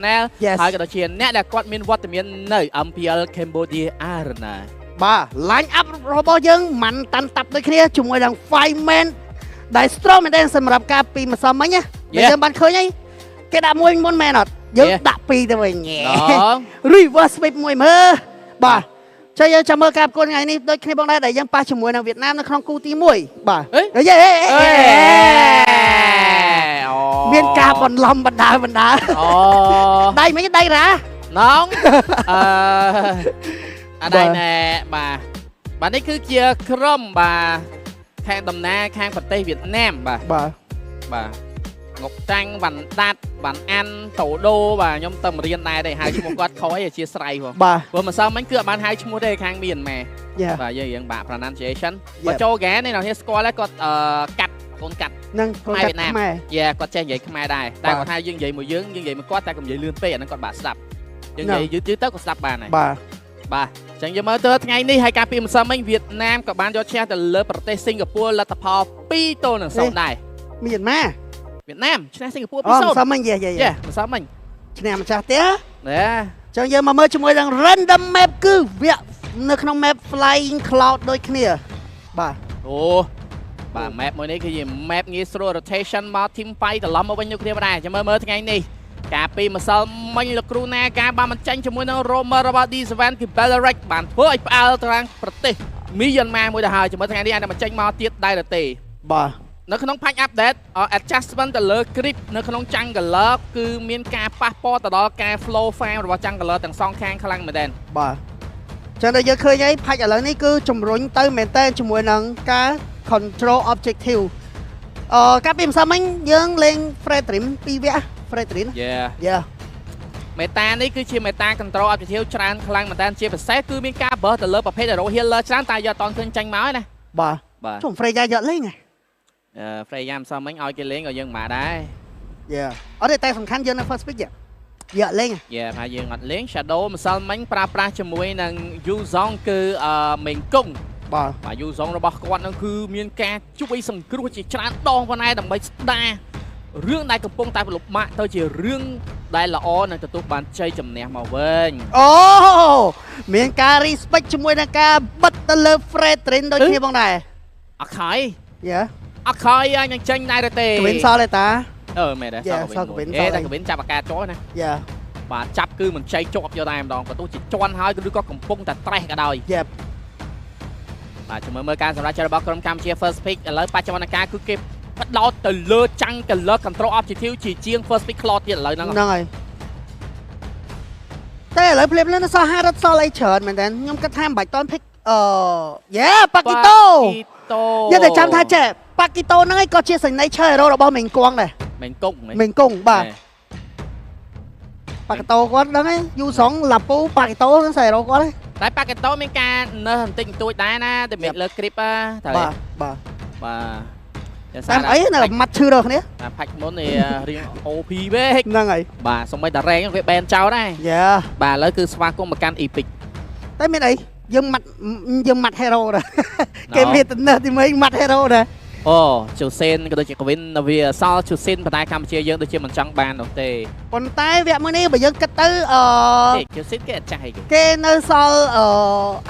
Channel Yes. ហើយក៏ដូចជាអ្នកដែលគាត់មានវត្តមាននៅ MPL Cambodia Arena។ បាទ line up របស់យើងមិនតាន់តាប់ដូចគ្នាជាមួយនឹង Five Man ដែល strong មែនទែនសម្រាប់ការពីម្សិលមិញណាដែលយើងបានឃើញហើយគេដាក់មួយមុនមែនអត់យើង ដាក់ពីរទៅវិញ ដង reverse sweep មួយមើលបាទចុះយើងចាំមើលការប្រកួតថ្ងៃនេះដូចគ្នាបងដែរដែលយើងប៉ះជាមួយនឹងវៀតណាមនៅក្នុងគូទី1បាទ អេ អេអេ អេ អេ អូ មានការបន្លំបណ្ដាបណ្ដា អូ ដៃមិញដៃរ៉ា នងអឺអដៃណែបាទបាទនេះគឺជាក្រុមបាទខាងតំណាងខាងប្រទេសវៀតណាមបាទ បាទ បាទងុកតាំងវ៉ាន់ដាត់វ៉ាន់អាន់តូដូបាទខ្ញុំទៅរៀនដែរទេហៅឈ្មោះគាត់ខុសអីអធិស្ឋានផង បាទ ព្រោះម្សិលមិញគឺអត់បានហៅឈ្មោះទេខាងមានម៉ែ យ៉ា បាទយើងរៀងបាក់ pronunciation បើចូលហ្គេនេះអ្នកនេះស្គាល់ហើយគាត់អឺកាត់កូនកាត់ នឹងកូនកាត់ ខ្មែរវៀតណាម ខ្មែរ យ៉ាគាត់ចេះនិយាយខ្មែរដែរតែ បាទ គាត់ថាយើងនិយាយមួយយើងយើងនិយាយមួយគាត់តែកុំនិយាយលឿនពេកអាហ្នឹងគាត់បាក់ស្ដាប់យើងនិយាយយឺតៗទៅក៏ស្ដាប់បានដែរ បាទ បាទអញ្ចឹងយើងមើលទៅថ្ងៃនេះហើយការពីម្សិលមិញវៀតណាមក៏បានយកឈ្នះទៅលើប្រទេសសិង្ហបុរីលទ្ធផល2-0ដែរ មានម៉ា វៀតណាមឈ្នះសិង្ហបុរី អូ 2-0 ម្សិលមិញយេយេ យេម្សិលមិញ ឈ្នះម្ចាស់ផ្ទះ ណែ ចឹងយើងមកមើលជាមួយនឹង random map គឺវគ្គនៅក្នុង map flying cloud ដូចគ្នាបាទ អូបាទ map មួយនេះគឺជា map ងាយស្រួល rotation មក team fight ត្រឡប់មកវិញដូចគ្នាដែរចាំមើលមើលថ្ងៃនេះកាលពីម្សិលមិញលោកគ្រូណាការបានបញ្ចេញជាមួយនឹង roamer របស់ D7 គឺ Belerick បានធ្វើឲ្យផ្អើលទៅប្រទេសមីយ៉ាន់ម៉ាមួយទៅហើយចាំមើលថ្ងៃនេះអាចនឹងបញ្ចេញមកទៀតដែរឬទេ បាទ នៅក្នុង patch update adjustment ទៅលើ creep នៅក្នុង jungler គឺមានការប៉ះពាល់ទៅដល់ការ flow farm របស់ jungler ទាំងសងខាងខ្លាំងមែនទែន បាទចឹងដល់យើងឃើញហើយផាច់ឥឡូវនេះគឺជំរុញទៅមែនតើជាមួយនឹងការ control objective កាលពីម្សិលមិញយើងលេង Fredrin ពីរវគ្គ Fredrin Yeah យ៉ា meta នេះគឺជា meta control objective ច្រើនខ្លាំងមែនតើជាពិសេសគឺមានការ burst ទៅលើប្រភេទ hero healer ច្រើនតែយកអត់តន់ឃើញចាញ់មកឯណា បាទ បាទ ជុំ Freya យកលេងហ៎ អឺ Freya ម្សិលមិញឲ្យគេលេងក៏យើងមិនបានដែរ យ៉ាអត់ទេតែសំខាន់យើងនៅ first pick យកលេងហ៎ យ៉ាថាយើងអត់លេង Shadow ម្សិលមិញប្រើប្រាស់ជាមួយនឹង Yu Zhong គឺអឺមេងគង់ បាទ បាទ Yu Zhong របស់គាត់នឹងគឺមានការជួយសង្គ្រោះជាច្រើនដងប៉ុណ្ណែដើម្បីស្ដាររឿងដែលកំពុងតែលំបាកទៅជារឿងដែលល្អនឹងទទួលបានជ័យជំនះមកវិញ អូមានការ respect ជាមួយនឹងការបិទទៅលើ Fredrin ដូចគ្នាបងដែរ អត់ខៃ យ៉ា អត់ខៃអញនឹងចេញដែរទេ កវិនសល់ទេតា អឺមែនដែរ យ៉ា សល់កវិន សល់កវិន អេតែកវិនចាប់អាកាចោណា យ៉ា បាទចាប់គឺមិនចៃជាប់យកតែម្ដងបើទោះជាជន់ហើយឬក៏កំពុងតែត្រេះក៏ដោយ យ៉ា បាទជំរឿមើលការសម្រាប់ចិត្តរបស់ក្រុមកម្ពុជា First Pick ឥឡូវបច្ចុប្បន្នការគឺគេផ្ដោតទៅលើចាំង color control objective ជាជាង First Pick ខ្លទៀតឥឡូវហ្នឹង ហ្នឹងហើយតែឥឡូវភ្លាមៗនៅសល់5រត់សល់អីច្រើនមែនតើខ្ញុំគិតថាមិនបាច់តន់ pick អឺយ៉ាប៉ាគីតូ គីតូ យើងតែចាំថាចេះប៉ាគីតូហ្នឹងឯងក៏ជា signature hero របស់មេងគងដែរ មេងគង់ មេងគងបាទប៉ាគីតូគាត់ហ្នឹងឯងយូសងឡាពូប៉ាគីតូហ្នឹង hero គាត់ឯង តែប៉ាកេតូមានការនៅបន្តិចបន្តួចដែរណាតែមានលើ grip ត្រូវ បាទបាទ បាទ តាមអីនៅម៉ាត់ឈឺដល់គ្នា តែផាច់មុននេះរៀង OP ពេក ហ្នឹងហើយ បាទសូម្បីតែរែងវាបែនចោលដែរ យ៉ា បាទឥឡូវគឺស្វាគមន៍មកកាន់ Epic តែមានអីយើងម៉ាត់យើងម៉ាត់ hero ដែរគេមានតំណែងទីមួយម៉ាត់ hero ដែរ អូជូសេនក៏ដូចជាកវិនវាសល់ជូសេនប៉ុន្តែកម្ពុជាយើងដូចជាមិនចង់បាននោះទេ ប៉ុន្តែវគ្គមួយនេះបើយើងគិតទៅអឺ ទេជូសេនគេអត់ចាស់អីគេ គេនៅសល់អឺ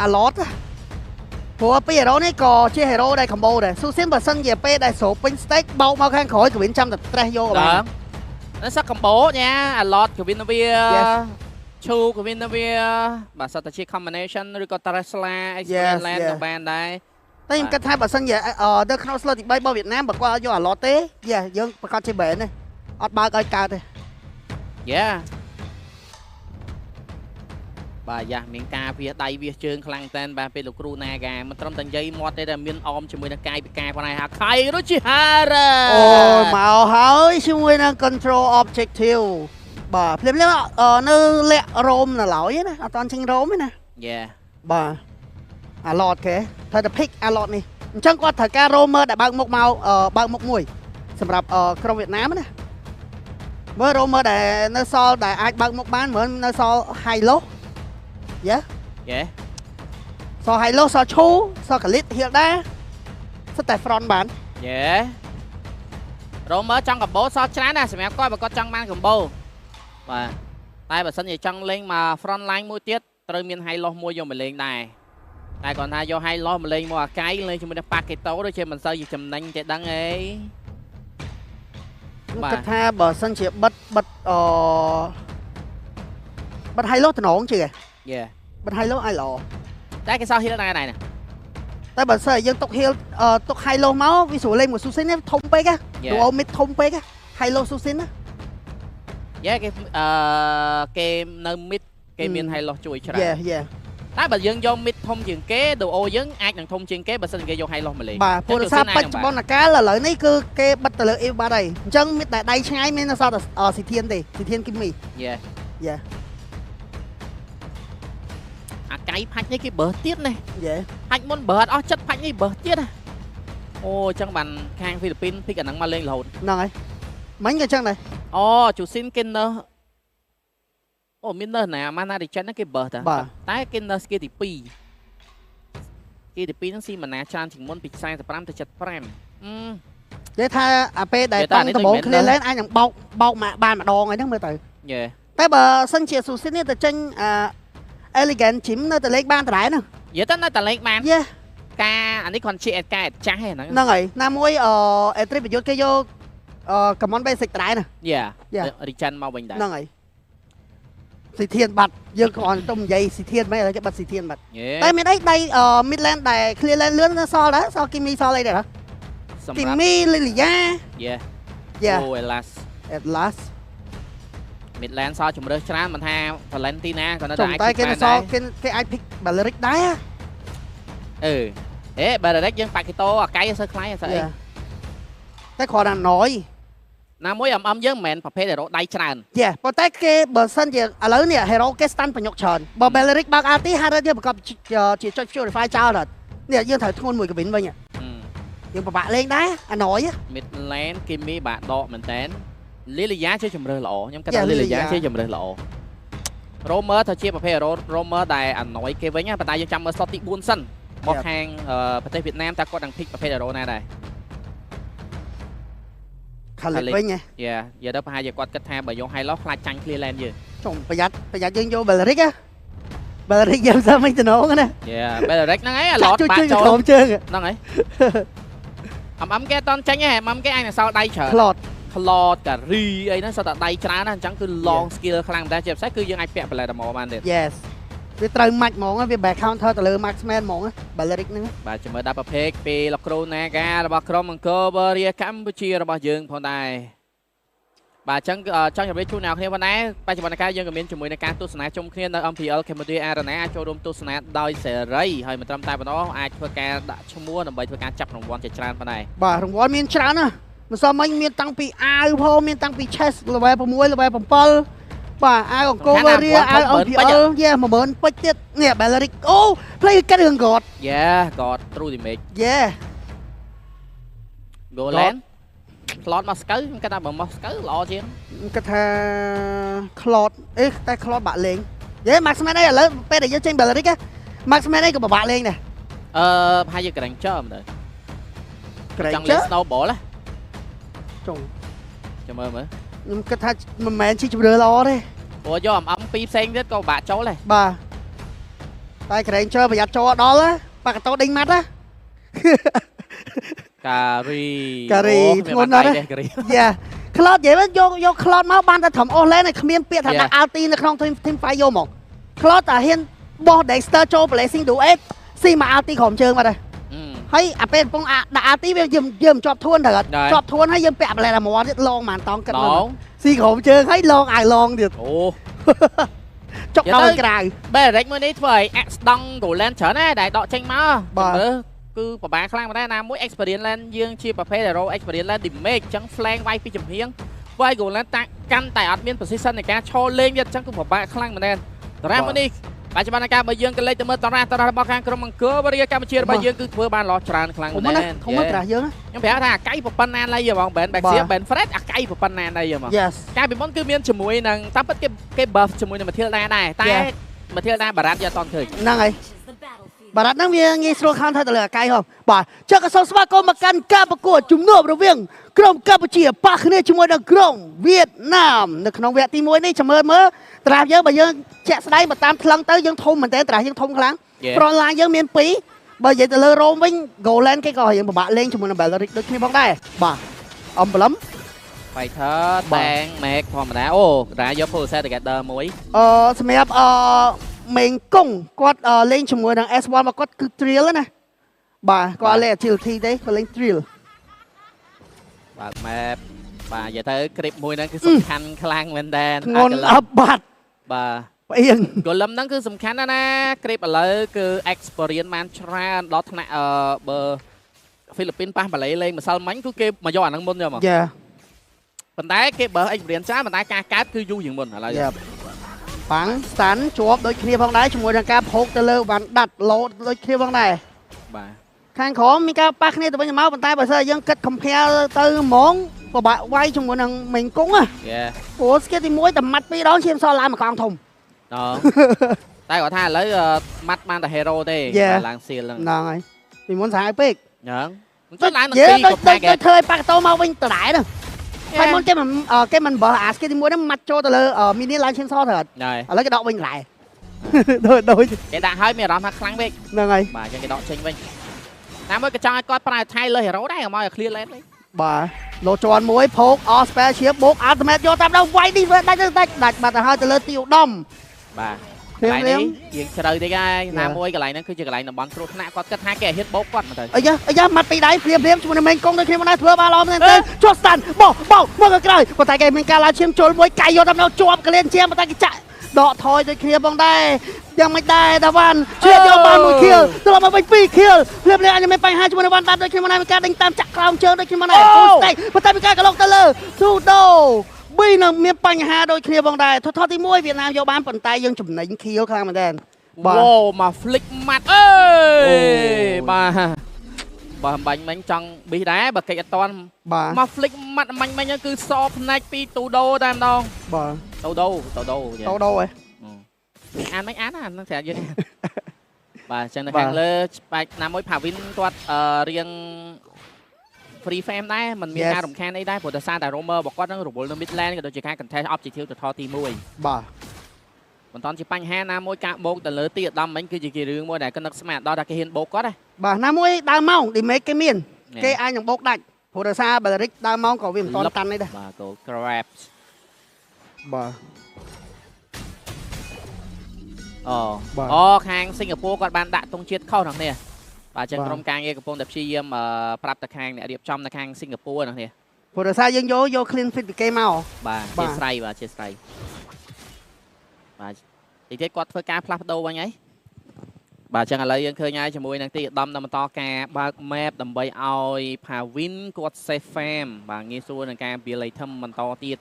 អាឡតព្រោះពី hero នេះក៏ជា hero ដែល combo ដែរស៊ូស៊ីនបើសិនជាពេលដែលស្រូបពេញ stack បោកមកខាងក្រោយកវិនចាំតែ stress យកក៏បាន ដល់នេះសឹកកម្បូញ៉ាអាឡតកវិនវា Yes. ឈូកវិនវាបាទសត្វតែជា combination ឬក៏ Tesla Experience Land ក៏បានដែរ តែខ្ញុំគិតថាបើសិនជានៅក្នុង slot ទី3របស់វៀតណាមបើគាត់អត់យកអាឡតទេយ៉ាយើងប្រកាសជា ban ទេអត់បើកឲ្យកើតទេ យ៉ាបាទយ៉ាមានការវាដៃវាជើងខ្លាំងតែនបាទពេលលោកគ្រូណាកាមិនត្រឹមតែនិយាយមាត់ទេតែមានអមជាមួយនឹងកាយពិការផងដែរហាខៃរុជាហារ៉ា អូយមកហើយជាមួយនឹង control objective បាទភ្លាមៗនៅលាក់រោមនៅឡើយណាអត់តាន់ចេញរោមទេណា យ៉ា បាទអាឡតគេត្រូវតែ pick អាឡតនេះអញ្ចឹងគាត់ត្រូវការ roamer ដែលបើកមុខមកបើកមុខមួយសម្រាប់ក្រុមវៀតណាមណាមើល roamer ដែលនៅសល់ដែលអាចបើកមុខបានមើលនៅសល់ Hilo យ៉ា យ៉ា សល់ Hilo សល់ឈូសល់កាលីតហៀលដាសិតតែ front បាន យេរ៉ូមើចង់កម្បោសល់ច្រើនណាស់សម្រាប់គាត់បើគាត់ចង់បានកម្បោបាទ តែបើសិនជាចង់លេងមក front line មួយទៀតត្រូវមាន high loss មួយយកមកលេងដែរតែគាត់ថាយក high loss មកលេងមកអាកៃលេងជាមួយនឹង Paquito ដូចជាមិនសូវជាចំណេញទេដឹងអី គិតថាបើសិនជាបិទបិទអបិទ high loss តំណងជាង យេ បិទ high loss អាចល្អ តែគេសោះ heal ដែរដែរណា តែបើសិនយើងទុក heal ទុក high loss មកវាស្រួលលេងមួយ Susin នេះធំពេកណា duo mid ធំពេក high loss Susin ណា យេគេគេនៅ mid គេមាន high loss ជួយច្រើន យេយេ តែបើយើងយក mid ធំជាងគេ duo យើងអាចនឹងធំជាងគេបើសិនគេយក high loss មកលេង បាទព្រោះដោយសារបច្ចុប្បន្នកាលឥឡូវនេះគឺគេបិទទៅលើ Eve បាត់ហើយអញ្ចឹង mid តែដៃឆ្ងាយមាននៅសល់តែស៊ីធានទេស៊ីធានគីមី យេ យេ អាកៃផាច់នេះគេបើទៀតណា យេ ផាច់មុនបើអត់អស់ចិត្តផាច់នេះបើទៀតណាអូអញ្ចឹងបានខាងហ្វីលីពីន pick អាហ្នឹងមកលេងរហូត ហ្នឹងហើយមិញក៏អញ្ចឹងដែរ អូជូស៊ីនគេនៅអូមាននៅណាម៉ាណារីចិនហ្នឹងគេបើតាតែគេនៅគេទី2គេទី2ហ្នឹងស៊ីម៉ាណាច្រើនជាងមុនពី45ទៅ75 និយាយថាអាពេលដែលតង់ដំបង clear lane អាចនឹងបោកបោកមកបានម្ដងអីហ្នឹងមើលទៅ យេ តែបើសិនជាស៊ូស៊ីននេះទៅចេញអា Elegant Gym នៅតែលេងបានដដែលហ្នឹង និយាយទៅនៅតែលេងបាន យេ ការអានេះគ្រាន់ជាអេតកែចាស់ហ្នឹង ហ្នឹងហើយណាមួយអអេទ្រីប្រយុទ្ធគេយកអ Common Basic ដដែលណា យេរីចិនមកវិញដែរ ហ្នឹងហើយស៊ីធានបាត់យើងគ្រាន់តែនិយាយស៊ីធានមិនឥឡូវគេបាត់ស៊ីធានបាត់តែមានអីដៃ mid lane ដែល clear lane លឿនសល់ដែរសល់គីមីសល់អីដែរហ៎គីមីលីលីយ៉ា យេ យេ អូ Atlas Atlas mid lane សល់ជំរើសច្រើនមិនថា Valentina ក៏នៅតែអាច តែគេសល់គេគេអាច pick Valeric ដែរ អឺអេ Valeric យើងប៉ាគីតូអាកៃអត់សូវខ្លាយអត់សូវអី តែគ្រាន់តែណយ ណាមួយអំអំយើងមិនមែនប្រភេទ hero ដៃច្រើន យេប៉ុន្តែគេបើសិនជាឥឡូវនេះ hero គេ stun បញ្ញុកច្រើនបើ Valeric បើក ulti ហារ៉ាយើងប្រកបជាចុច purify ចោលដល់នេះយើងត្រូវធ្ងន់មួយកវិនវិញយើងពិបាកលេងដែរអាណយ mid lane គេមីបាក់ដកមែនតើលីលីយ៉ាជាជំរើសល្អខ្ញុំគិតថាលីលីយ៉ាជាជំរើសល្អ roamer ថាជាប្រភេទ hero roamer ដែលអាណយគេវិញប៉ុន្តែយើងចាំមើល slot ទី4សិនមកខាងប្រទេសវៀតណាមតើគាត់នឹង pick ប្រភេទ hero ណាដែរ ខាលិតវិញហ៎ យេយេទៅប្រហែលជាគាត់គិតថាបើយក high loss ខ្លាចចាញ់ clear lane យើង ចុំប្រយ័ត្នប្រយ័ត្នយើងយក Valeric ហ៎ Valeric យើងសើមិនតំណងណា យេ Valeric ហ្នឹងឯងអាឡតបាក់ចូល ជើង ហ្នឹងឯងអំអំគេអត់តន់ចាញ់ទេអំអំគេអាចនឹងសល់ដៃច្រើន ក្លត ក្លតការីអីហ្នឹងសុទ្ធតែដៃច្រើនណាស់អញ្ចឹងគឺ long skill ខ្លាំងតែជាពិសេសគឺយើងអាចពាក់ Blade មកបានទៀត Yes វាត្រូវម៉ាច់ហ្មងវា back counter ទៅលើ marksman ហ្មង Valeric ហ្នឹង បាទជំរឿដាក់ប្រភេទពីលោកគ្រូណាការបស់ក្រុមអង្គរបរិយាកម្ពុជារបស់យើងផងដែរបាទអញ្ចឹងចង់ជម្រាបជូនអ្នកគ្នាផងដែរបច្ចុប្បន្នកាលយើងក៏មានជាមួយនឹងការទស្សនាជុំគ្នានៅ MPL Cambodia Arena អាចចូលរួមទស្សនាដោយសេរីហើយមិនត្រឹមតែប៉ុណ្ណោះអាចធ្វើការដាក់ឈ្មោះដើម្បីធ្វើការចាប់រង្វាន់ជាច្រើនផងដែរ បាទរង្វាន់មានច្រើនណាស់មិនសមមិញមានតាំងពីអាវផងមានតាំងពី chess level 6 level 7បាទអាវអង្គរវរាអាវ MPL យេ10000ពេជ្រទៀតនេះ Valeric អូ play កាត់រឿងគាត់ យេគាត់ true damage យេ Golan ក្លតមកស្កូវខ្ញុំគិតថាបើមកស្កូវល្អជាង គិតថាក្លតអេតែក្លតបាក់លេងយេ Marksman អីឥឡូវពេលដែលយើងចេញ Valeric Marksman អីក៏ពិបាកលេងដែរ អឺប្រហែលជា Granger មើល Granger ចង់លេង Snowball ហ៎ ចុង ចាំមើលមើល ខ្ញុំគិតថាមិនមែនជាជំរឿល្អទេ ព្រោះយកអំអំពីរផ្សេងទៀតក៏ពិបាកចូលដែរ បាទតែ Granger ប្រយ័ត្នចូលដល់ណាបាក់កតោដេញម៉ាត់ណា ការី ការីធ្ងន់ណាស់ ការី យ៉ាក្លតនិយាយមកយកយកក្លតមកបានតែត្រឹមអូសលេនហើយគ្មានពាក្យថាដាក់ ulti នៅក្នុង team fight យកមកក្លតតែហ៊ានបោះ Dexter ចូល Blessing Duet ស៊ីមក ulti ក្រុមជើងបាត់ហើយហើយអាពេលកំពុងដាក់ ulti វាយើងយើងជាប់ធួនត្រូវអត់ជាប់ធួនហើយយើងពាក់ Blade Armor ទៀតលងហ្មងតង់គិតមកស៊ីក្រុមជើងហើយលងអាវលងទៀត អូ ចុកដល់ក្រៅ បែរ៉ិចមួយនេះធ្វើឲ្យអាក់ស្ដង់ Golan ច្រើនណាស់ដែលដកចេញមកមើលគឺពិបាកខ្លាំងមែនដែរណាមួយ experience lane យើងជាប្រភេទ hero experience lane damage អញ្ចឹង flank វាយពីចំហៀងវាយ Golan តាកាន់តែអត់មាន position នៃការឈរលេងទៀតអញ្ចឹងគឺពិបាកខ្លាំងមែនដែរតារាមួយនេះបច្ចុប្បន្នកាលបើយើងក៏លេចទៅមើលតារាតារារបស់ខាងក្រុមអង្គរបរិយាកម្ពុជារបស់យើងគឺធ្វើបានល្អច្រើនខ្លាំងមែនដែរ ធំណាស់តារាយើង ខ្ញុំប្រាប់ថាអាកៃប៉ុណ្ណាណៃហ្មង Ben Baxia Ben Fred អាកៃប៉ុណ្ណាណៃហ្មងកាលពីមុនគឺមានជាមួយនឹងតាមពិតគេគេ buff ជាមួយនឹង Matilda ដែរតែ Matilda បារ៉ាត់យកអត់ឃើញ ហ្នឹងហើយ បារ៉ាត់ហ្នឹងវាងាយស្រួល counter ទៅលើអាកៃហ៎បាទចុះក៏សូមស្វាគមន៍មកកាន់ការប្រកួតជំនួបរវាងក្រុមកម្ពុជាប៉ះគ្នាជាមួយនឹងក្រុមវៀតណាមនៅក្នុងវគ្គទី1នេះចាំមើលមើលត្រាស់យើងបើយើងជាក់ស្ដែងបើតាមថ្លឹងទៅយើងធំមែនតើត្រាស់យើងធំខ្លាំង front line យើងមាន2បើនិយាយទៅលើ roam វិញ Golan គេក៏រៀងពិបាកលេងជាមួយនឹង Belerick ដូចគ្នាផងដែរបាទអំប្លឹម Fighter តែង Mac ធម្មតាអូតាយក Full Set Together មួយសម្រាប់មេងកុងគាត់លេងជាមួយនឹង S1 មកគាត់គឺ Thrill ណាបាទគាត់លេង Agility ទេគាត់លេង Thrill បាទ map បាទនិយាយទៅ grip មួយហ្នឹងគឺសំខាន់ខ្លាំងមែនតើ ធ្ងន់អប់បាត់បាទផ្អៀង Golem ហ្នឹងគឺសំខាន់ណាស់ណា grip ឥឡូវគឺ experience បានច្រើនដល់ថ្នាក់បើហ្វីលីពីនប៉ះម៉ាឡេលេងម្សិលមិញគឺគេមកយកអាហ្នឹងមុនយកមក យ៉ា ប៉ុន្តែគេបើ experience ច្រើនប៉ុន្តែការកើតគឺយូរជាងមុនឥឡូវ បាំង stun ជាប់ដូចគ្នាផងដែរជាមួយនឹងការភោគទៅលើវ៉ាន់ដាត់លោតដូចគ្នាផងដែរ បាទ ខាងក្រោមមានការប៉ះគ្នាទៅវិញទៅមកប៉ុន្តែបើសិនយើងគិត compare ទៅហ្មងពិបាកវាយជាមួយនឹងមេងគង់ណាព្រោះ skill ទី1តែម៉ាត់2ដងឈាមសល់ឡើងមួយកង់ធំ តែគាត់ថាឥឡូវម៉ាត់បានតែ hero ទេឡើងសៀលហ្នឹងហើយពីមុនស្រាវពេក ហ្នឹងមិនទៅឡើងនឹងពី ក៏តែគេធ្វើឲ្យប៉ះកតោមកវិញដដែលហ្នឹងហើយមុនគេមិនបើអា skill ទី1ហ្នឹងម៉ាត់ចូលទៅលើ mini ឡើងឈាមសទៅអត់ឥឡូវគេដកវិញដដែលដូច គេដាក់ហើយមានអារម្មណ៍ថាខ្លាំងពេក ហ្នឹងហើយ បាទអញ្ចឹងគេដកចេញវិញតាមមួយក៏ចង់ឲ្យគាត់ប្រើថៃលើ hero ដែរកុំឲ្យ clear lane វិញ បាទលោជន់មួយភោគអស់ spell ឈៀបបូក ultimate យកតាមដល់វាយនេះដាច់ដាច់ដាច់បាត់ទៅហើយទៅលើទីឧត្តម បាទកន្លែងនេះយើងជ្រៅតិចហើយណាមួយកន្លែងហ្នឹងគឺជាកន្លែងតំបន់គ្រោះថ្នាក់គាត់គិតថាគេឲ្យហ៊ានបោកគាត់មកទៅ អាយ៉ាអាយ៉ាម៉ាត់ពីដៃភ្លាមភ្លាមជាមួយនឹងមេងកុងដូចគ្នាមកដែរធ្វើបានល្អមែនទែនជាប់ស្តាន់បោកបោកមកក្រោយប៉ុន្តែគេមានការឡើងឈាមជុលមួយកៃយកតាមដល់ជាប់កលៀនជាប៉ុន្តែគេចាក់ដកថយដូចគ្នាផងដែរយ៉ាងមិនដែរតាវ៉ាន់ជ្រៀតយកបាន1ខៀលត្រឡប់មកវិញ2ខៀលភ្លាមភ្លាមអញមានបញ្ហាជាមួយនឹងវ៉ាន់តាមដូចគ្នាមកដែរមានការដេញតាមចាក់ក្រោមជើងដូចគ្នាមកដែរពូស្តេកប៉ុន្តែមានការក្លុកទៅលើស៊ូដូប៊ីនឹងមានបញ្ហាដូចគ្នាផងដែរថតទី1វៀតណាមយកបានប៉ុន្តែយើងចំណេញខៀលខ្លាំងមែនទែន បាទវ៉ូមក flick ម៉ាត់អើយបាទបើបាញ់មិញចង់ប៊ីសដែរបើកិច្ចអត់តាន់មក flick ម៉ាត់មាញ់មិញគឺសផ្នែកពីទូដូតែម្ដង បាទ ទូដូទូដូទូដូហ៎ អានមិនអានអានស្រាប់យើងបាទអញ្ចឹងនៅខាងលើបែកណាមួយផាវិនគាត់រៀង free frame ដែរมันមានការរំខានអីដែរព្រោះដោយសារតែ roamer របស់គាត់នឹងរវល់នៅ mid lane ក៏ដូចជាការ contest objective ទៅថទី1 បាទ មិនតាន់ជាបញ្ហាណាមួយការបោកទៅលើទីឧត្តមមិញគឺជារឿងមួយដែលគនឹកស្មានដល់ថាគេហ៊ានបោកគាត់ណា បាទណាមួយដើមម៉ោង damage គេមានគេអាចនឹងបោកដាច់ព្រោះដោយសារ Belerick ដើមម៉ោងក៏វាមិនតាន់តាន់នេះដែរ បាទ goal grabs បាទ អូខាងសិង្ហបុរីគាត់បានដាក់ទង់ជាតិខុសនោះនេះបាទចឹងក្រុមការងារកំពុងតែព្យាយាមប្រាប់ទៅខាងអ្នករៀបចំនៅខាងសិង្ហបុរីនោះនេះ ព្រោះដោយសារយើងយក clean fit ពីគេមក បាទជាស្រ័យបាទជាស្រ័យបាទទីទៀតគាត់ធ្វើការផ្លាស់ប្ដូរវិញហើយបាទចឹងឥឡូវយើងឃើញហើយជាមួយនឹងទីឧត្តមនៅបន្តការបើក map ដើម្បីឲ្យ Pavin គាត់ safe farm បាទងាយស្រួលនឹងការ build item បន្តទៀត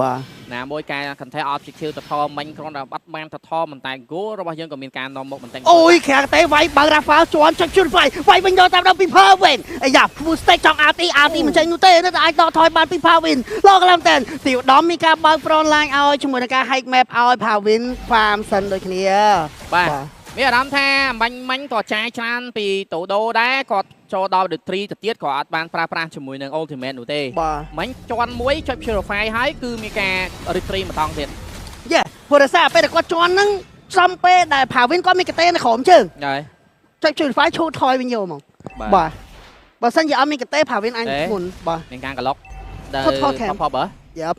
បាទ ណាមួយការ contest objective ទៅថមិញគ្រាន់តែបាត់បានទៅថមិនតែ goal របស់យើងក៏មានការនាំមុខបន្តិច អូយខាងទេវាយបើ Rafael ជន់ចុចជុនវាយវាយវិញយកតាមដល់ពី Pavin អាយ៉ា full stack ចង់ RT RT មិនចេញនោះទេនៅតែអាចដកថយបានពី Pavin លោកកន្លងតែទីឧត្តមមានការបើក front line ឲ្យជាមួយនឹងការ hike map ឲ្យ Pavin farm សិនដូចគ្នា បាទមានអារម្មណ៍ថាបាញ់មាញ់ក៏ចាយច្រើនពីតូដូដែរគាត់ចូលដល់ The 3ទៅទៀតក៏អត់បានប្រើប្រាស់ជាមួយនឹង Ultimate នោះទេមិញជន់មួយចុច Purify ហើយគឺមានការ Retreat ម្ដងទៀត យេព្រោះដោយសារពេលដែលគាត់ជន់ហ្នឹងចំពេលដែល Pavin គាត់មានកតេនៅក្រោមជើង ហើយ ចុច Purify ឈូថយវិញយកហ្មងបាទបើសិនជាអត់មានកតេ Pavin អាចមុនបាទ មានការក្លុកដល់ផបបើ យ៉ាប់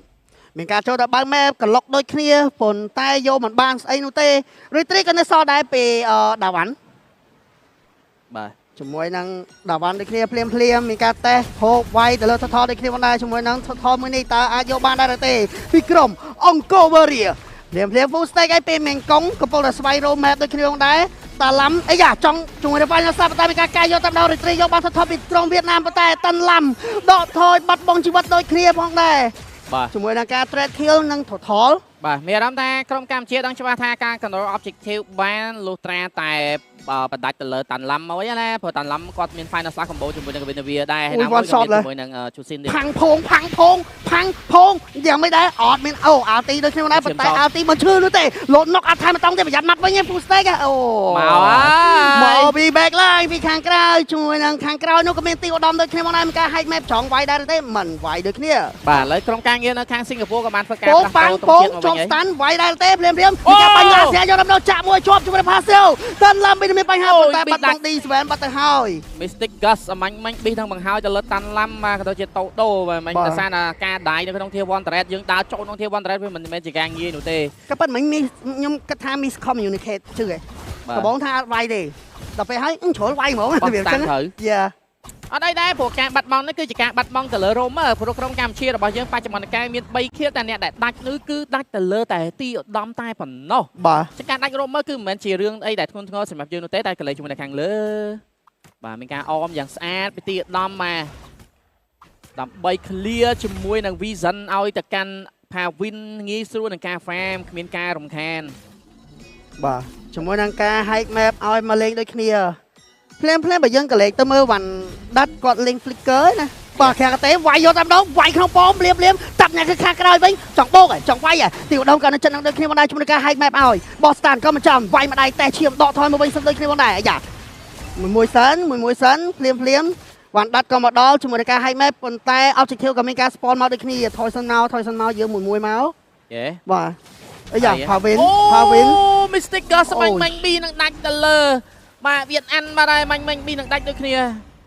មានការចូលដល់បើកម៉ែបក្លុកដូចគ្នាប៉ុន្តែយកមិនបានស្អីនោះទេ Retreat ក៏នៅសល់ដែរពីដាវ៉ាន់ បាទ ជាមួយនឹងដាវ៉ាន់ដូចគ្នាភ្លាមភ្លាមមានការតេស្តហូបវាយទៅលើថថដូចគ្នាផងដែរជាមួយនឹងថថមួយនេះតើអាចយកបានដែរឬទេពីក្រុមអង្គរវេរីភ្លាមភ្លាម full stack ឲ្យពេលមេងកុងកំពុងតែស្វែងរក map ដូចគ្នាផងដែរតាឡាំអីយ៉ាចង់ជួយរ៉ាហ្វាយសាប៉ុន្តែមានការកាយយកតាមដល់ Retreat យកបានថថពីក្រុមវៀតណាមប៉ុន្តែតាន់ឡាំដកថយបាត់បង់ជីវិតដូចគ្នាផងដែរ បាទ ជាមួយនឹងការ trade kill និង total បាទមានអារម្មណ៍ថាក្រុមកម្ពុជាដឹងច្បាស់ថាការ control objective បានលុះត្រាតែ បណ្ដាច់ទៅលើតាន់ឡាំមួយណាព្រោះតាន់ឡាំគាត់មាន Final Slash combo ជាមួយនឹង Guinevere ដែរហើយណាមួយជាមួយនឹង Chusin ទៀត ផាំងភងផាំងភងផាំងភងយ៉ាងមិនដែរអត់មានអូ RT ដូចខ្ញុំដែរប៉ុន្តែ RT មិនឈឺនោះទេលោតណុកអត់ថែមតង់ទេប្រយ័ត្នម៉ាត់វិញ full stack អូ មក មកពី back line ពីខាងក្រៅជាមួយនឹងខាងក្រៅនោះក៏មានទីឧត្តមដូចគ្នាមកដែរមានការ hide map ចង់វាយដែរទេមិនវាយដូចគ្នា បាទឥឡូវក្រុមការងារនៅខាងសិង្ហបុរីក៏បានធ្វើការ ផ្លាស់ប្ដូរទងជាតិមកវិញជាប់ stun វាយដែរទេភ្លាមភ្លាមមានការបាញ់ឡាស្រាយកដល់ចាក់មួយជាប់ជាមួយ Pascal តាន់ឡាំមានបញ្ហាប៉ុន្តែបាត់បង់ D7 បាត់ទៅហើយ Mystic Gus អមាញ់មាញ់ប៊ីនឹងបង្ហើយទៅលើតាន់ឡាំបាទក៏ដូចជាតូដូបាទមិញដោយសារតែការដាយនៅក្នុង Tier 1 Turret យើងដើរចូលក្នុង Tier 1 Turret វាមិនមែនជាការងាយនោះទេ ក៏ប៉ុន្តែមិញខ្ញុំគិតថា miscommunicate ជឿហ៎ដំបងថាអត់វាយទេដល់ពេលហើយជ្រុលវាយហ្មងវាអញ្ចឹងយ៉ា អត់អីដែរព្រោះការបាត់បង់នេះគឺជាការបាត់បង់ទៅលើ roamer ព្រោះក្រុមកម្ពុជារបស់យើងបច្ចុប្បន្នកាលមាន3ខៀវតែអ្នកដែលដាច់នោះគឺដាច់ទៅលើតែទីឧត្តមតែប៉ុណ្ណោះ បាទ ចឹងការដាច់ roamer គឺមិនមែនជារឿងអីដែលធ្ងន់ធ្ងរសម្រាប់យើងនោះទេតែកលេចជាមួយនៅខាងលើបាទមានការអមយ៉ាងស្អាតពីទីឧត្តមមកដើម្បី clear ជាមួយនឹង Vision ឲ្យទៅកាន់ Pavin ងាយស្រួលនឹងការ farm គ្មានការរំខាន បាទជាមួយនឹងការ hike map ឲ្យមកលេងដូចគ្នាភ្លាមភ្លាមបើយើងកលេចទៅមើលវ៉ាន់ដាត់គាត់លេង flicker ណាបាទខាងកតេវាយយកតែម្ដងវាយក្នុងប៉មភ្លាមភ្លាមតាប់អ្នកគឺខាងក្រោយវិញចង់បោកចង់វាយទីឧត្តមក៏នៅចិត្តនឹងដូចគ្នាមកដែរជាមួយនឹងការ hike map ឲ្យបោះ stand ក៏មិនចាំវាយម្ដាយតេះឈាមដកថយមកវិញសិនដូចគ្នាមកដែរអាយ៉ាមួយមួយសិនមួយមួយសិនភ្លាមភ្លាមវ៉ាន់ដាត់ក៏មកដល់ជាមួយនឹងការ hike map ប៉ុន្តែ objective ក៏មានការ spawn មកដូចគ្នាថយសិនមកថយសិនមកយើងមួយមួយមកបាទអាយ៉ា Pavin Pavin Mystic ក៏ស្បាញ់មាញ់ B នឹងដាច់ទៅលើបាទវៀតអានបាទហើយមាញ់មាញ់ B នឹងដាច់ដូចគ្នា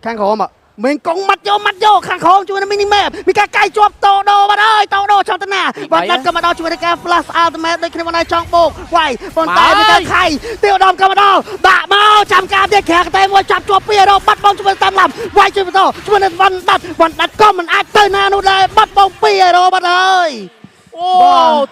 ខាងក្រោមមានកងម៉ាត់យកម៉ាត់យកខាងក្រោមជួយនឹង mini map មានការកាយជាប់តដូបាទអើយតដូចង់ទៅណាបាទដាច់ក៏មកដល់ជួយនឹងការ flash ultimate ដូចគ្នាមកដល់ចង់បោកវាយប៉ុន្តែមានការខៃទីឧត្តមក៏មកដល់ដាក់មកចាំការទៀតក្រាកតែមួយចាប់ជាប់ពីរោបាត់បងជួយតាមឡាំវាយជួយបន្តជួយនឹងវ៉ាន់ដាច់វ៉ាន់ដាច់ក៏មិនអាចទៅណានោះដែរបាត់បងពីរោបាត់ហើយ អូ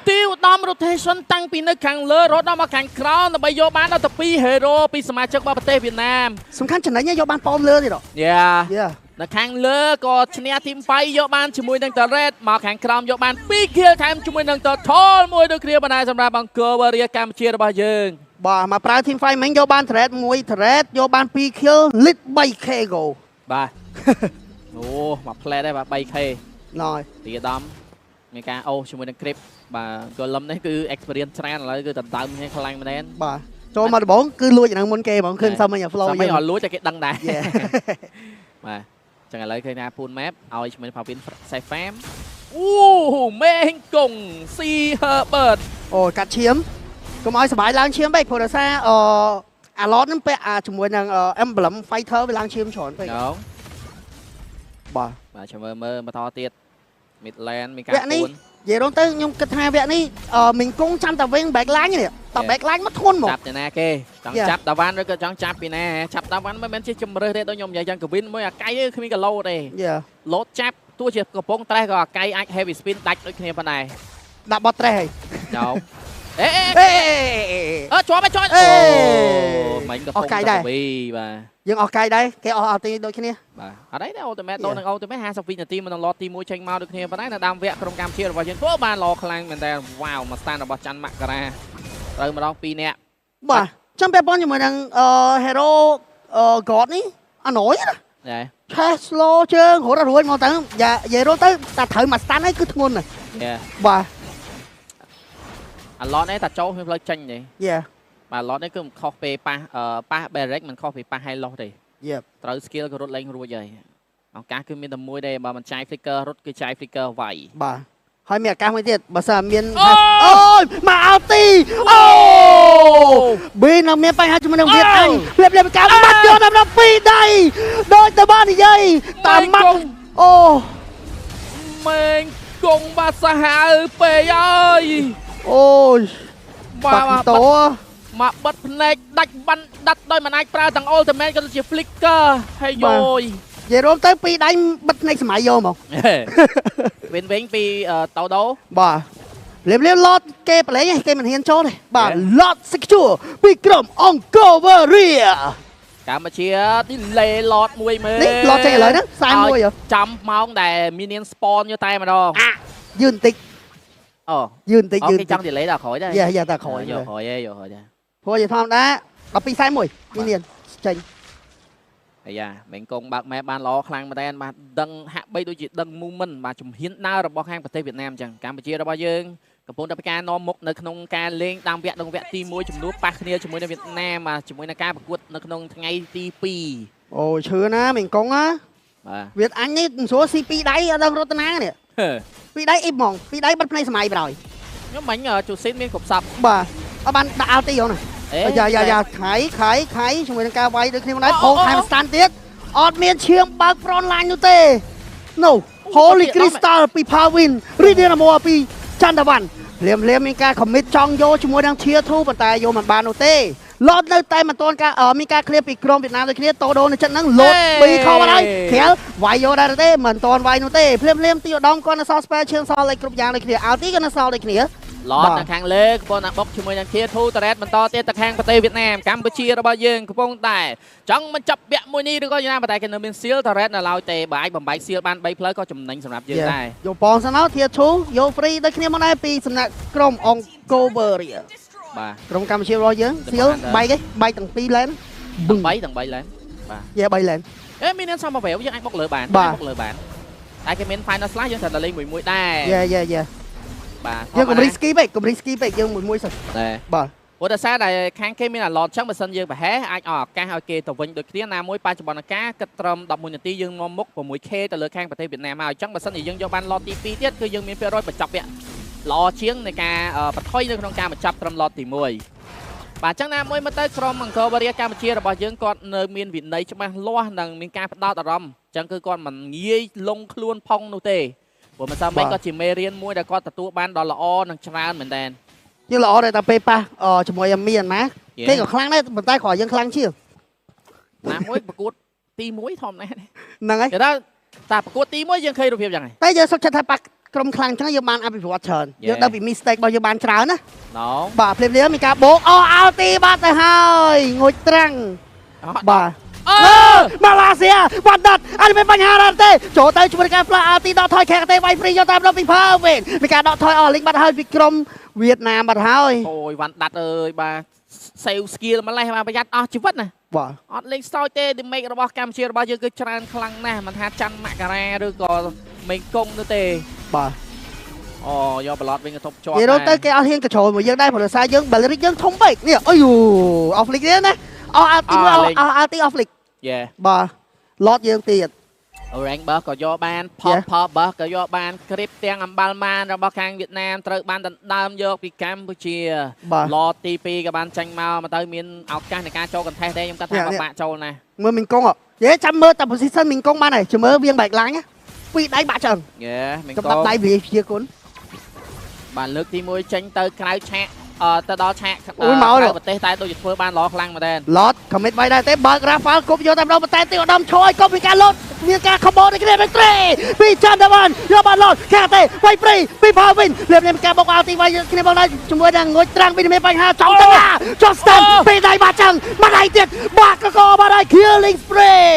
ទីឧត្តម rotation តាំងពីនៅខាងលើរត់ដល់មកខាងក្រោមដើម្បីយកបានដល់ទៅ2 hero ពីសមាជិករបស់ប្រទេសវៀតណាម សំខាន់ចំណេញយកបានប៉មលើទៀត យ៉ានៅខាងលើក៏ឈ្នះ team fight យកបានជាមួយនឹង Turret មកខាងក្រោមយកបាន2 kill ថែមជាមួយនឹង Turtle មួយដូចគ្នាបណ្ដាសម្រាប់អង្គរវរីកម្ពុជារបស់យើង បាទមកប្រើ team fight មិញយកបាន Turret 1 Turret យកបាន2 kill lead 3K go បាទអូមកផ្លែដែរបាទ 3K ណយ ទីឧត្តមមានការអូសជាមួយនឹង grip បាទ Golem នេះគឺ experience ច្រើនឥឡូវគឺដណ្ដើមគ្នាខ្លាំងមែន បាទចូលមកដំបូងគឺលួចអានឹងមុនគេហ្មងឃើញសមមិញ flow យើងមិនអត់លួចតែគេដឹងដែរបាទចឹងឥឡូវឃើញថា Poon Map ឲ្យជាមួយនឹង Pavin Safe Farm អូមេងកុង C Herbert អូកាត់ឈាមកុំឲ្យសុបាយឡើងឈាមពេកព្រោះដោយសារអអាឡតហ្នឹងពាក់អាជាមួយនឹង emblem fighter វាឡើងឈាមច្រើនពេកបាទ បាទចាំមើលមើលបន្តទៀត mid lane មានការ ពួននិយាយរងទៅខ្ញុំគិតថាវគ្គនេះមីងគង់ចាំតែវិញ back line នេះត back line មកធ្ងន់ហ្មង ចាប់ពីណាគេចង់ចាប់តាវ៉ាន់ឬក៏ចង់ចាប់ពីណាចាប់តាវ៉ាន់មិនមែនជាជំរើសទេដូចខ្ញុំនិយាយចឹងកវិនមួយអាកៃគ្មានគីឡូទេលោតចាប់ទោះជាកំពុងត្រេះក៏អាកៃអាច heavy spin ដាច់ដូចគ្នាប៉ុណ្ណេះ ដាក់បត់ត្រេះហើយ ចោអេអេអឺជាប់ជាប់អូមិញក៏ពុំតែវីបាទ យើងអស់កាយដែរគេអស់អត់ទីដូចគ្នា បាទអត់អីទេ ultimate ដូននឹង ultimate 50វិនាទីមុននឹង lot ទី1ចេញមកដូចគ្នាប៉ុន្តែនៅដើមវគ្គក្រុមកម្ពុជារបស់យើងធ្វើបានល្អខ្លាំងមែនតើវ៉ាវមកស្តានរបស់ច័ន្ទមករាត្រូវម្ដង2នាក់ បាទចាំពាក់ព័ន្ធជាមួយនឹងអឺ hero អឺ god នេះអណយណា ដែរ ឆេះ slow ជើងរត់រួចមកទៅយ៉ានិយាយរត់ទៅតែត្រូវមកស្តានហើយគឺធ្ងន់ណាស់បាទ អាឡតនេះតាចូលគ្មានផ្លូវចេញទេ យ៉ា បាទឡតនេះគឺមិនខុសពេលប៉ះប៉ះ barrack មិនខុសពីប៉ះ high loss ទេត្រូវ skill ក៏រត់លេងរួចហើយឱកាសគឺមានតែមួយទេបើមិនចាយ flicker រត់គឺចាយ flicker វាយ បាទហើយមានឱកាសមួយទៀតបើសិនមានអូយមកអោទីអូប៊ីនៅមានបញ្ហាជាមួយនឹងវៀតអញភ្លាមភ្លាមការបាត់យកដល់2ដៃដូចតែបាននិយាយតាមម៉ាត់អូ មេងគង់បាត់សាហាវពេកហើយ អូយបាទតោ មកបិទភ្នែកដាច់បានដាច់ដោយមិនអាចប្រើទាំង ultimate ក៏ដូចជា flicker ហើយយយ និយាយរួមទៅពីរដៃបិទភ្នែកសម័យយកមក វិញវិញពីតោដូ បាទលៀបលៀបឡតគេប្រឡែងគេមិនហ៊ានចូលទេបាទឡត secure ពីក្រុមអង្គរវរី កម្ពុជា delay ឡតមួយមើល នេះឡតចេញឥឡូវហ្នឹង41 ចាំម៉ោងដែល minion spawn យកតែម្ដង យឺនបន្តិច អូ យឺនបន្តិចយឺន គេចង់ delay ដល់ក្រោយដែរ យ៉ាយ៉ាដល់ក្រោយ យកក្រោយឯងយកក្រោយដែរ ព្រោះជាធម្មតា 1241មានចេញ អាយ៉ាមេងកងបើក map បានល្អខ្លាំងមែនតើបាទដឹងហាក់បីដូចជាដឹង movement បាទជំហានដើររបស់ខាងប្រទេសវៀតណាមអញ្ចឹងកម្ពុជារបស់យើងកំពុងតែប្រការនាំមុខនៅក្នុងការលេងតាមវគ្គដងវគ្គទី1ចំនួនប៉ះគ្នាជាមួយនឹងវៀតណាមបាទជាមួយនឹងការប្រកួតនៅក្នុងថ្ងៃទី2 អូឈឺណាមេងកងណា បាទ វៀតអញនេះមិនស្រួលស៊ីពីរដៃអត់ដឹងរត់តាណានេះពីរដៃអ៊ីបហ្មងពីរដៃបាត់ភ្នែកសម័យប្រហើយ ខ្ញុំមិញជូស៊ីនមានគ្រប់សព បាទអត់បានដាក់អាល់ទីហ៎ណាយ៉ាយ៉ាយ៉ាខៃខៃខៃជាមួយនឹងការវាយដូចគ្នាមកដែរផោថែមស្តាន់ទៀតអត់មានឈាមបើក front line នោះទេ No Holy Crystal ពី Pawin រីឌីណាម៉ូពីចន្ទវ៉ាន់ភ្លាមភ្លាមមានការ commit ចង់យកជាមួយនឹង Tier 2ប៉ុន្តែយកមិនបាននោះទេឡតនៅតែមិនទាន់ការមានការ clear ពីក្រុមវៀតណាមដូចគ្នាតូដូនៅចិត្តហ្នឹងលោតពីខបាត់ហើយក្រាលវាយយកដែរទេមិនទាន់វាយនោះទេភ្លាមភ្លាមទីឧត្តមគាត់នៅសល់ spare ឈាមសល់អីគ្រប់យ៉ាងដូចគ្នា Ulti ក៏នៅសល់ដូចគ្នា ឡតនៅខាងលើកំពុងតែបុកជាមួយនឹង Tier 2 Turret បន្តទៀតទៅខាងប្រទេសវៀតណាមកម្ពុជារបស់យើងកំពុងតែចង់បញ្ចប់វគ្គមួយនេះឬក៏យ៉ាងណាប៉ុន្តែគេនៅមាន Seal Turret នៅឡើយទេបើអាចបំបែក Seal បាន3ផ្លូវក៏ចំណេញសម្រាប់យើងដែរ យកបងសិនមក Tier 2យក free ដូចគ្នាមកដែរពីសំណាក់ក្រុមអង្គរវរី បាទ ក្រុមកម្ពុជារបស់យើង Seal បែកឯងបែកទាំងពីរ lane 3ទាំង3 lane បាទ យេ3 lane អេមានអ្នកសំមកវយើងអាចបុកលើបានបុកលើបានតែគេមាន Final Slash យើងត្រូវតែលេងមួយមួយដែរ យេយេយេ បាទ យើងកុំ risky ពេកកុំ risky ពេកយើងមួយមួយសិន ដែរ បាទ ព្រោះដោយសារតែខាងគេមានអាឡតចឹងបើសិនយើងប្រហែសអាចឲ្យឱកាសឲ្យគេទៅវិញដូចគ្នាណាមួយបច្ចុប្បន្នកាលគិតត្រឹម11នាទីយើងនាំមុខ 6K ទៅលើខាងប្រទេសវៀតណាមហើយចឹងបើសិនជាយើងយកបានឡតទី2ទៀតគឺយើងមានភាគរយបញ្ចប់វគ្គល្អជាងនៃការបន្ថយនៅក្នុងការបញ្ចប់ត្រឹមឡតទី1បាទចឹងណាមួយមើលទៅក្រុមអង្គរបរិយាកម្ពុជារបស់យើងគាត់នៅមានវិន័យច្បាស់លាស់និងមានការផ្ដោតអារម្មណ៍ចឹងគឺគាត់មិនងាយលងខ្លួនផងនោះទេព្រោះមិនសមមិនក៏ជាមេរៀនមួយដែលគាត់ទទួលបានដ៏ល្អនិងច្រើនមែនតើ យើងល្អដែរតែពេលប៉ះជាមួយអាមីអាម៉ាគេក៏ខ្លាំងដែរប៉ុន្តែគ្រាន់យើងខ្លាំងជាង ណាមួយប្រកួតទី1ធម្មតា ហ្នឹងហើយ គេថាតាប្រកួតទី1យើងឃើញរូបភាពយ៉ាងហ្នឹង តែយើងសុខចិត្តថាប៉ះក្រុមខ្លាំងចឹងយើងបានអភិវឌ្ឍច្រើនយើងដឹងពី mistake របស់យើងបានច្រើនណាបាទភ្លាមៗមានការបោកអូអោទីបាត់ទៅហើយងុយត្រាំងបាទ អឺ ម៉ាឡេស៊ីវ៉ាន់ដាត់អត់មានបញ្ហាដែរទេចូលទៅជួយការផ្លាស់អាទីដកថយខែកទេវាយហ្វ្រីយកតាមដល់ពីផើវិញមានការដកថយអស់លេងបាត់ហើយពីក្រុមវៀតណាមបាត់ហើយ អូយវ៉ាន់ដាត់អើយបាទ save skill ម្លេះបាទប្រយ័ត្នអស់ជីវិតណា បាទ អត់លេងសើចទេ damage របស់កម្ពុជារបស់យើងគឺច្រើនខ្លាំងណាស់មិនថាច័ន្ទមករាឬក៏មេងកុងនោះទេ បាទ អូយកប្លត់វិញក៏ទប់ជាប់ និយាយទៅគេអត់ហ៊ានកញ្ជ្រោលមួយយើងដែរព្រោះសារយើងបាល់រិចយើងធំពេកនេះអុយអอฟលីកនេះណាអស់អាទីអស់អាទីអอฟលីក យេ បាទឡតយើងទៀត Rank បើក៏យកបាន Pop Pop បើក៏យកបានគ្រីបទាំងអំបាលម៉ានរបស់ខាងវៀតណាមត្រូវបានដណ្ដើមយកពីកម្ពុជាឡតទី2ក៏បានចាញ់មកមកទៅមានឱកាសនៃការចូលកន្ថេះទេខ្ញុំគាត់ថាពិបាកចូលណាស់ មើលមីងកុងយេចាំមើលតែ position មីងកុងបានហើយចាំមើលវៀងបែកឡាញ់ពីរដៃបាក់ឆ្អឹង យេមីងកុង កំដៃវាជាគុណ បាទលើកទី1ចេញទៅក្រៅឆាកទៅដល់ឆាកប្រទេសតែដូចជាធ្វើបានល្អខ្លាំងមែនទែន ឡត commit ໄວដែរទេបើក Rafael គប់យកតែម្ដងប៉ុន្តែទីឧត្តមឈរឲ្យគប់ពីការលោតមានការ combo ដូចគ្នាដូចត្រេពីចន្ទវ៉ាន់យកបានឡតខាទេវាយព្រីពីផាវិញលៀបលៀបការបុកអោទីវាយគ្នាបងដែរជាមួយនឹងងុយត្រាំងពីមានបញ្ហាចង់ទៅណាចង់ stand ពីដៃបាចឹងបាត់ដៃទៀតបាក់កកបាត់ហើយ killing spree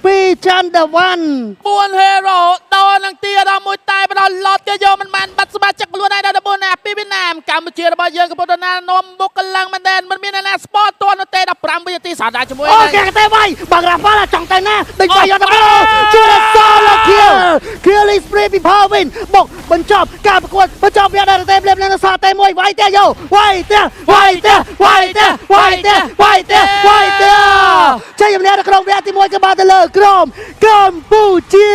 ពីចន្ទវ៉ាន់ 4 hero ដល់នឹងទីដល់មួយតែបដល់ឡតគេយកមិនបានបាត់សមាជិកខ្លួនឯងដល់14ណាពីវៀតណាមកម្ពុជារបស់យើងកំពុងតែនាំមុខកម្លាំងមែនទែនមិនមានអ្នកណាស្ពតទាន់នោះទេ15វិនាទីសាដាជាមួយ អូគេទេវាយបាងរ៉ាហ្វាល់ចង់ទៅណាដេញវាយយកទៅជួយ solo kill killing spree ពី Pavin បុកបញ្ចប់ការប្រកួតបញ្ចប់វគ្គដែរទេភ្លាមៗសល់តែមួយវាយទេយោវាយទេវាយទេវាយទេវាយទេវាយទេវាយទេជ័យជំនះនៅក្នុងវគ្គទី1គឺបានទៅលើក្រុមកម្ពុជា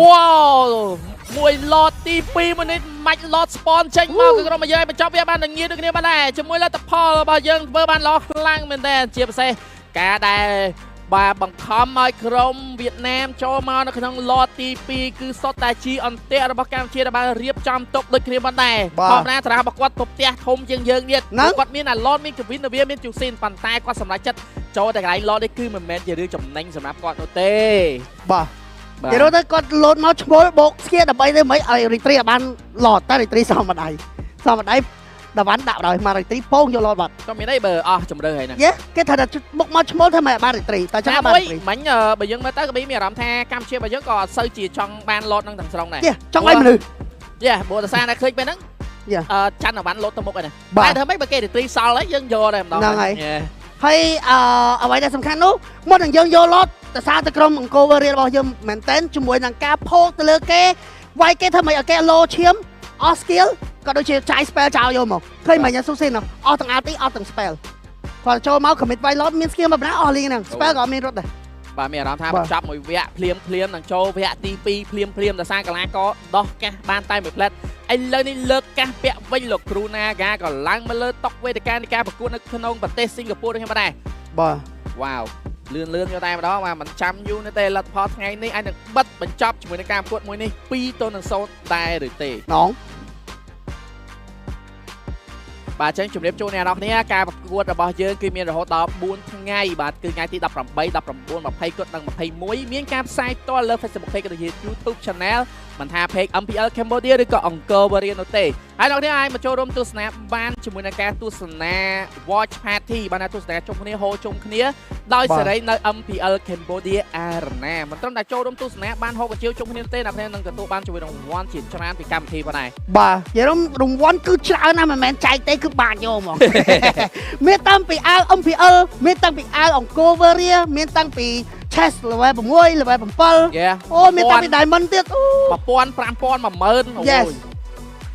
វ៉ាវមួយឡតទី2មួយនេះម៉ាច់ឡត spawn ចេញមកគឺក្រុមយើងឲ្យបញ្ចប់វាបាននឹងងាយដូចគ្នាបានដែរជាមួយលទ្ធផលរបស់យើងធ្វើបានល្អខ្លាំងមែនទែនជាពិសេសការដែលបាទបង្ខំឲ្យក្រុមវៀតណាមចូលមកនៅក្នុងឡតទី2គឺសុទ្ធតែជាអន្ទាក់របស់កម្ពុជាដែលបានរៀបចំទុកដូចគ្នាបានដែរធម្មតាតារារបស់គាត់ទប់ផ្ទះធំជាងយើងទៀតគាត់មានអាឡតមានកវិនវាមានជូស៊ីនប៉ុន្តែគាត់សម្រេចចិត្តចូលតែកន្លែងឡតនេះគឺមិនមែនជារឿងចំណេញសម្រាប់គាត់នោះទេ បាទគេរត់ទៅគាត់លោតមកឈ្មោលបោកស្គៀដើម្បីទៅមិនឲ្យរីត្រីឲ្យបានឡតតែរីត្រីសមម្ដាយសមម្ដាយ ដវ៉ាន់ដាក់ដល់មករីត្រីពងយកឡតបាត់ ក៏មានអីបើអស់ជំរឿហើយហ្នឹង យេគេថាតែបុកមកឈ្មោលធ្វើម៉េចឲ្យបានរីត្រីតែចឹងបានរីត្រី មិញបើយើងមើលទៅក៏មានអារម្មណ៍ថាកម្ពុជាបើយើងក៏អត់សូវជាចង់បានឡតហ្នឹងទាំងស្រុងដែរ យេចង់ឲ្យមនុស្ស យេព្រោះដោយសារតែឃើញពេលហ្នឹងច័ន្ទវ៉ាន់លោតទៅមុខហើយណាតែធ្វើម៉េចបើគេរីត្រីសល់ហើយយើងយកដែរម្ដង ហ្នឹងហើយ ហើយអ្វីដែលសំខាន់នោះមុននឹងយើងយក Lord ទៅសារទៅក្រុមអង្គរវរៀរបស់យើងមែនតែនជាមួយនឹងការផោកទៅលើគេវាយគេធ្វើម៉េចឲ្យគេលោឈាមអស់ skill ក៏ដូចជាចាយ spell ចោលយកមកឃើញមិញស៊ូស៊ីនអស់ទាំង ulti អស់ទាំង spell គាត់ចូលមក commit វាយ Lord មាន skill មកណាអស់លីងហ្នឹង spell ក៏អត់មានរត់ដែរ។ បាទមានអារម្មណ៍ថាបញ្ចប់មួយវគ្គភ្លាមភ្លាមនឹងចូលវគ្គទី2ភ្លាមភ្លាមដោយសារកីឡាករដោះកាសបានតែមួយផ្លែតឥឡូវនេះលើកកាសពាក់វិញលោកគ្រូណាហ្គាក៏ឡើងមកលើតុវេទិកានៃការប្រកួតនៅក្នុងប្រទេសសិង្ហបុរីដូចខ្ញុំបាទដែរ។ បាទ។ វ៉ាវលឿនលឿនយកតែម្ដងបាទមិនចាំយូរនោះទេលទ្ធផលថ្ងៃនេះអាចនឹងបិទបញ្ចប់ជាមួយនឹងការប្រកួតមួយនេះ2-0ដែរឬទេ? នង បាទអញ្ចឹងជម្រាបជូនអ្នកនរគ្នាការប្រកួតរបស់យើងគឺមានរហូតដល់4ថ្ងៃបាទគឺថ្ងៃទី18 19 20គុតនិង21មានការផ្សាយផ្ទាល់លើ Facebook Page ក៏ដូចជា YouTube Channel មិនថា Page MPL Cambodia ឬក៏អង្គរវរិយនោះទេហើយអ្នកនរគ្នាអាចមកចូលរួមទស្សនាបានជាមួយនឹងការទស្សនា Watch Party បានណាទស្សនាជុំគ្នាហូរជុំគ្នាដោយសេរីនៅ MPL Cambodia Arena មិនត្រឹមតែចូលរួមទស្សនាបានហូបកាជាវជុំគ្នាទេអ្នកគ្នានឹងទទួលបានជាមួយរង្វាន់ជាច្រើនពីកម្មវិធីផងដែរ។ បាទនិយាយរង្វាន់គឺច្រើនណាស់មិនមែនចែកទេគឺបានយកហ្មង មានតាំងពីអាវ MPL មានតាំងពីអាវអង្គរវរិយមានតាំងពី chest level 6 level 7 Yeah. អូមានតាំងពី diamond ទៀតអូ 1000 5000 10000អូយ Yes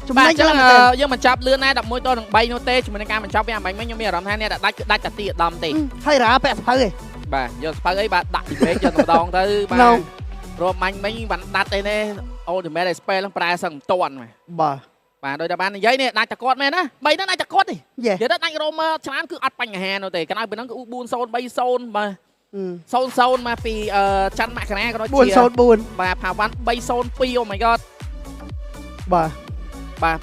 ចំណេ បាទអញ្ចឹ ញច្ ង ច្រើនមែនទែន យើងបញ្ចប់លឿនណាស់11តនឹង3នោះទេជាមួយនឹងការបញ្ចប់វាអំបញ្ញមិញខ្ញុំមានអារម្មណ៍ថាអ្នកដែលដាច់គឺដាច់តែទីឧត្តមទេ ហើយរ៉ាពាក់សភៅឯង បាទយកស្ពៅអីបាទដាក់ទីពេកយកតែម្ដងទៅបាទ ណូ ព្រោះមាញ់មិញបានដាច់អីនេះ ultimate ឯ spell ហ្នឹងប្រែសឹងមិនតាន់បាទ បាទ។ បាទដោយតែបាននិយាយនេះដាច់តែគាត់មែនណា3ហ្នឹងដាច់តែគាត់ទេ យេ និយាយទៅដាច់ roamer ច្រើនគឺអត់បញ្ហានោះទេក្រៅពីហ្នឹងគឺ4 0 3 0បាទ0 0មកពីអឺច័ន្ទមករាក៏ដូចជា 404 បាទផាវ៉ាន់302 oh my god បាទ។ បាទ។